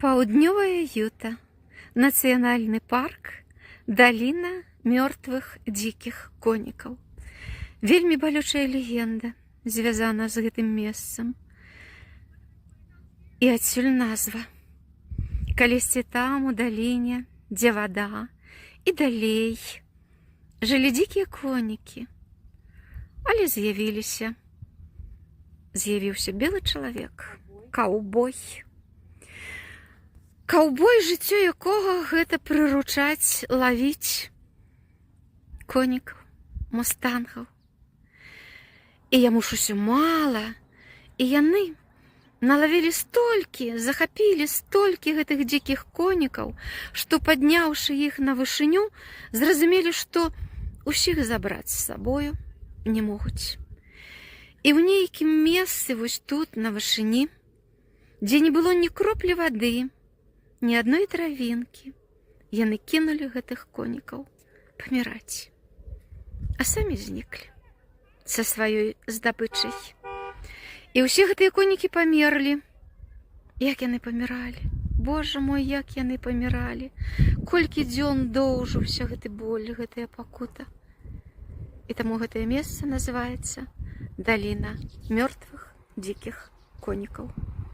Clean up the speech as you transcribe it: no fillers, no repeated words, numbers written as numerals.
Паўднёвая Юта, нацыянальны парк, даліна мёртвых дзікіх конікаў. Вельмі балючая легенда звязана з гэтым месцам. І адсюль назва. Калісьці там, у даліне, дзе вада, і далей жылі дзікія конікі. Але з'явіўся белы чалавек, каўбой. Каўбой, жыццё якога гэта прыручаць, лавіць конікаў, мустангаў. І яму ж усё мала, і яны налавілі столькі, захапілі столькі гэтых дзікіх конікаў, што, падняўшы іх на вышыню, зразумелі, што усіх забраць з сабою не могуць. І ў нейкім месцы вось тут, на вышыні, дзе не было ні кроплі вады, ні адной травінкі, яны кінулі гэтых конікаў паміраць, а самі зніклі са сваёй здабычай. І ўсе гэтыя конікі памерлі. Як яны паміралі? Божа мой, як яны паміралі! Колькі дзён доўжыўся гэты боль, гэтая пакута. І таму гэтае месца называецца даліна мёртвых дзікіх конікаў.